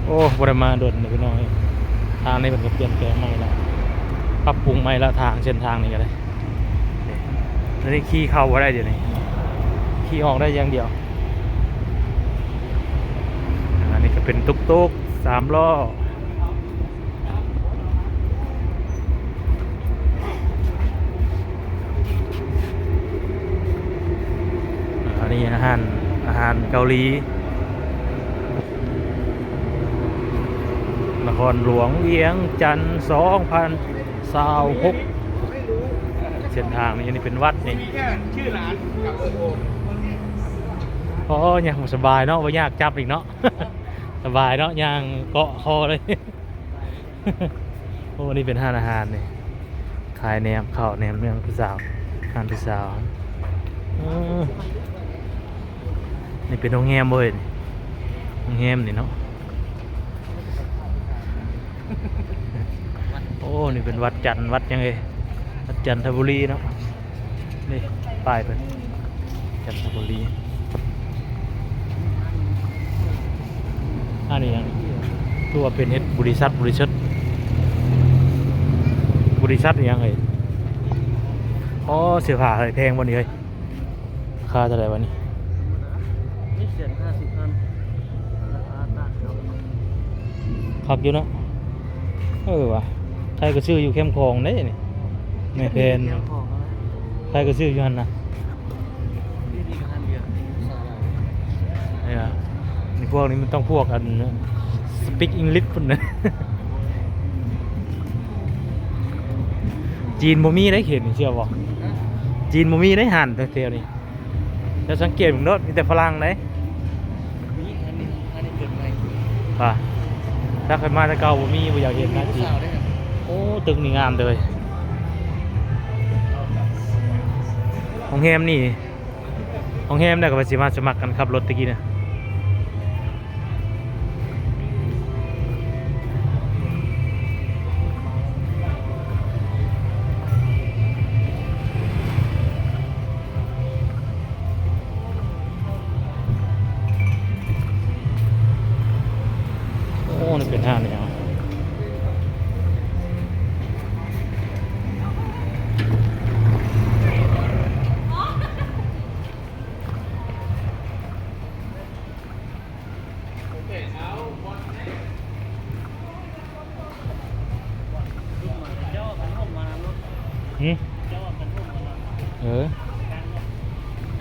ໂອ້ ບໍ່ໄດ້ມາດົນເດ້ພີ່ນ້ອງເອີຍ. ທາງນີ້ເພິ່ນກໍປ່ຽນແປງໃໝ່ແລ້ວ ປັບປຸງໃໝ່ແລ້ວ ທາງ ເສັ້ນທາງນີ້ກໍໄດ້. ດຽວນີ້ຂີ່ເຂົ້າບໍ່ໄດ້ ດຽວນີ້ຂີ່ອອກໄດ້ຢ່າງດຽວ. ອັນນີ້ກໍເປັນຕຸກໆ ສາມລໍ້. ອັນນີ້ອາຫານ ອາຫານເກົາຫຼີ ນະຄອນຫຼວງວຽງຈັນ ສອງພັນຊາວຫົກ. ເສັ້ນທາງນີ້ ອັນນີ້ເປັນວັດນີ້. ໂອ້ ຍ່າງສະບາຍເນາະ ບໍ່ຍາກຈັບອີກເນາະ ສະບາຍເນາະ ຍ່າງເກາະຄໍເລີຍ. ໂອ້ ນີ້ເປັນຮ້ານອາຫານນີ້ ຂາຍແໜມເຂົ້າແໜມເມືອງຜູ້ສາວ ຮ້ານຜູ້ສາວ. ເອີ ນີ້ເປັນໂຮງແຮມບໍ່ເອີຍ? ໂຮງແຮມນີ້ເນາະ. ໂອ້ ນີ້ເປັນວັດຈັນ ວັດຫຍັງເອີຍ? ວັດຈັນທະບູລີເນາະ. ນີ້ປ້າຍເພິ່ນ ຈັນທະບູລີ. ອັນນີ້ຫຍັງ? ຄືວ່າເປັນເຮັດບໍລິສັດ ບໍລິສັດ ບໍລິສັດອີ່ຫຍັງເອີຍ? ອໍ ເສື້ອຜ້າເອີຍ. ແພງບໍ່ນີ້ເອີຍ? ລາຄາເທົ່າໃດວະນີ້? ນີ້ແສນຫ້າສິບພັນ ລາຄາຕາດເນາະ. ຄັກຢູ່ເນາະ. ເອີວ່າ ໃຜກໍຊື້ຢູ່ແຄມຂອງເດ້ນີ້ ແມ່ແພນ ແຄມຂອງຫັ້ນແຫຼະ ໃຜກໍຊື້ຢູ່ຫັ້ນນະ. ນີ້ກໍຮ້ານບຽ ມີສາຫຼາຍ. ເອີ ນີ້ພວກນີ້ມັນຕ້ອງພວກອັນ speak English ພຸ້ນນະ. ຈີນບໍ່ມີເດ້ເຂດນີ້ ເຊື່ອບໍ່? ຮະ? ຈີນບໍ່ມີເດ້ຮ້ານແຖວໆນີ້. ເຈົ້າສັງເກດເບິ່ງໂລດ ມີແຕ່ຝຣັ່ງເດ້. ມີອັນນີ້ ອັນນີ້ເປີດໃໝ່. ວ່າ ຖ້າເຄີຍມາແຕ່ເກົ່າບໍ່ມີ ບໍ່ຢາກເຫັນນະຈີນ. ໂອ້ ຕຶກນີ້ງາມເດີ. ໂຮງແຮມນີ້ ໂຮງແຮມໃດກໍວ່າຊິມາສະໝັກກັນຂັບລົດຕະກີ້ນະ. ໂອ້ ນີ້ເປັນຮ້ານຫຍັງ? ຫື? ເອີ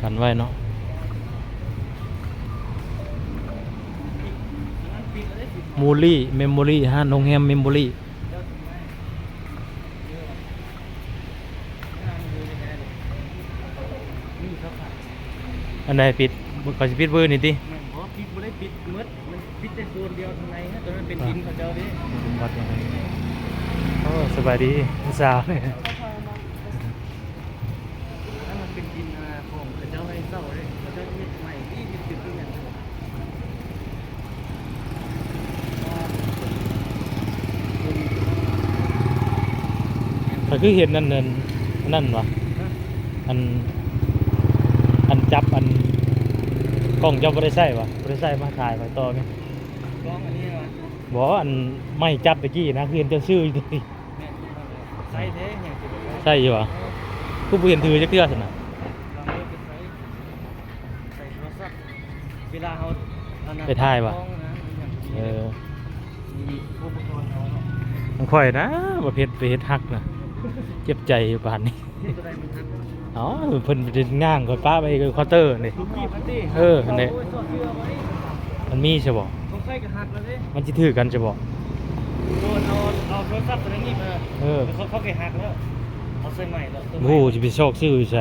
ກັນໄວ້ເນາະ. ມູລີ ເມມໂມລີ ຮ້ານໂຮງແຮມເມມໂມລີ. ອັນໃດປິດ? ເຂົາຊິປິດມື້ນີ້ຕິ? ແມ່ນບໍ່? ປິດ ບໍ່ໄດ້ປິດໝົດ ມັນປິດແຕ່ໂຊນດຽວທາງໃນ. ໂຕນັ້ນເປັນດິນເຂົາເຈົ້າເດ້. ເປັນວັດຫຍັງ? ໂອ້ ສະບາຍດີຜູ້ສາວ. ອັນນັ້ນເປັນດິນ ອ່າ ຂອງເຂົາເຈົ້າໃຫ້ເຊົ່າເດ້ ເຂົາເຈົ້າເຮັດໃໝ່ທີ່ເຮັດຄືແມ່ນ. ຂ້ອຍຄືເຫັນອັນນັ້ນ ອັນນັ້ນຫວາ? ຮະ? ອັນ ອັນຈັບ ອັນ ກ້ອງເຈົ້າບໍ່ໄດ້ໃຊ້ຫວາ? ບໍ່ໄດ້ໃຊ້ ມາຖ່າຍຂ້ອຍຕໍ່ແມ່. ກ້ອງອັນນີ້ຫວາ? ບໍ່ ອັນໄມ້ຈັບຕະກີ້ນະ ຄືເຫັນເຈົ້າຊື້ຢູ່ຕິ. ແມ່ນ ໃຊ້ແທ້ຫຍັງຊິບໍ່ໃຊ້ ໃຊ້ຢູ່ຫວາ? ຄືບໍ່ເຫັນຖືຈັກເທື່ອຊັ້ນນະ. ລາງເລີຍໄປໃຊ້ ໃສ່ໂທລະສັບ ເວລາເຮົາອັນນັ້ນ ໄປຖ່າຍຫວາ? ກ້ອງນະ ມັນຫຍັງ ເອີ ມີອຸປະກອນເຮົາເນາະ. ຂອງຂ້ອຍນະ ປະເພດໄປເຮັດຫັກນະ ເຈັບໃຈຢູ່ປານນີ້. ເຮັດຕົວໃດມັນຫັກ? ເອົ້າ ເພິ່ນໄປຍ່າງ ຂ້ອຍປະໄວ້ເຄົາເຕີນີ້. ເອີ ຫັ້ນແຫຼະ. ໂອ້ຍ ຊອດເສື້ອໄວ້ ມັນມີໃຊ່ບໍ່? ຂອງຂ້ອຍກໍຫັກແລ້ວເດ້. ມັນຊິຖືກກັນໃຊ່ບໍ່? ໂດນ ເອົາ ເອົາໂທລະສັບຕົວນີ້ມາ ເອີ ເຂົາ ເຂົາກໍຫັກແລ້ວ ເອົາໃສ່ໃໝ່ແລ້ວ. ໂອ້ໂຫ ຊິໄປຊອກຊື້ຢູ່ໃສ?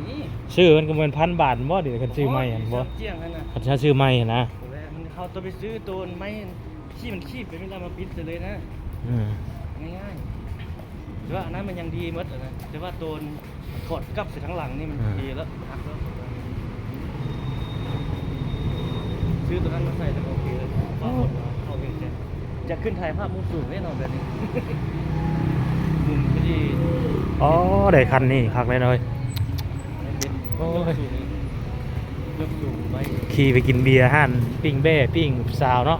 ນີ້ ຊື້ມັນກໍແມ່ນພັນບາດບໍ່ ເດ ຄັນຊື້ໃໝ່ຫັ້ນບໍ່? ຄັນຖ້າຊື້ໃໝ່ຫັ້ນນະ. ເຮົາຕ້ອງໄປຊື້ໂຕໃໝ່ ທີ່ມັນຄີບໄປ ມັນເອົາມາປິດໃສ່ເລີຍນະ. ອືມ ງ່າຍໆ. ແຕ່ວ່າອັນນັ້ນມັນຍັງດີໝົດຫັ້ນນະ ແຕ່ວ່າໂຕນ ຖອດກັບໃສ່ທາງຫຼັງນີ້ມັນ ອ່າ ເອແລ້ວ ຫັກແລ້ວ. ຊື້ຕົວນັ້ນມາໃສ່ແລ້ວກໍໂອເຄເລີຍ. ໂອ້ ເຂົ້າເຫັນແຕ່ ຢາກຂຶ້ນຖ່າຍພາບມຸມສູງເດ້ເນາະແບບນີ້ ມຸມພໍດີ. ອໍ ໄດ້ຄັນນີ້ຄັກແລ້ວເນາະ. ໂອ້ຍ ຍກສູງ ຍກສູງໄວ້ ຂີ່ໄປກິນເບຍຮ້ານປີ້ງແບ້ປີ້ງສາວເນາະ.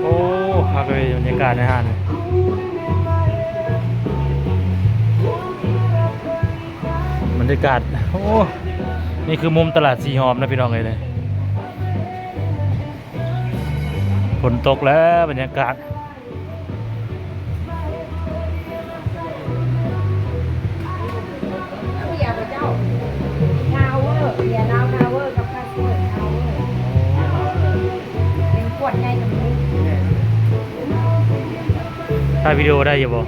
ໂອ້ ຄັກເລີຍ ບັນຍາກາດໃນຮ້ານ ບັນຍາກາດ. ໂອ້ ນີ້ຄືມຸມຕະຫຼາດສີຫອມນະພີ່ນ້ອງເອີຍ. ຝົນຕົກແລ້ວ ບັນຍາກາດ. ເບຍເຈົ້າ ທາວເວີ ເບຍລາວທາວເວີກັບຄາສເວີທາວເວີ ເປັນຂວດໃຫຍ່ກັບນີ້. ຖ່າຍວິດີໂອໄດ້ຢູ່ບໍ່?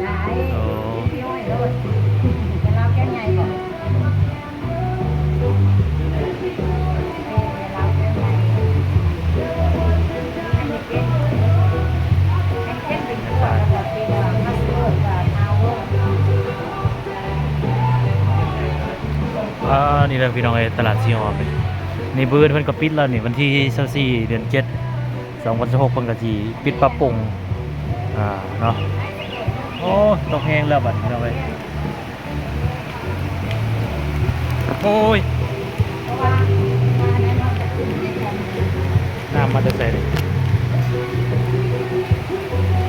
ໄດ້. ໂອ້ ວິດີໂອໃຫ້ໂລດ ເບຍລາວແກ້ວໃຫຍ່ບໍ່? ອ່າ ນີ້ແຫຼະພີ່ນ້ອງເອີຍ ຕະຫຼາດສີຫອມນີ້ ມື້ອື່ນເພິ່ນກໍປິດແລ້ວນີ້ ວັນທີຊາວສີ່ ເດືອນເຈັດ. ສອງພັນຊາວຫົກ ເພິ່ນກໍຊິປິດປັບປຸງ ອ່າ ເນາະ. ໂອ້ ຕົກແຮງແລ້ວບັດນີ້ເນາະເວີຍ. ໂອ້ຍ ນ້ຳມາແຕ່ໃສນີ້?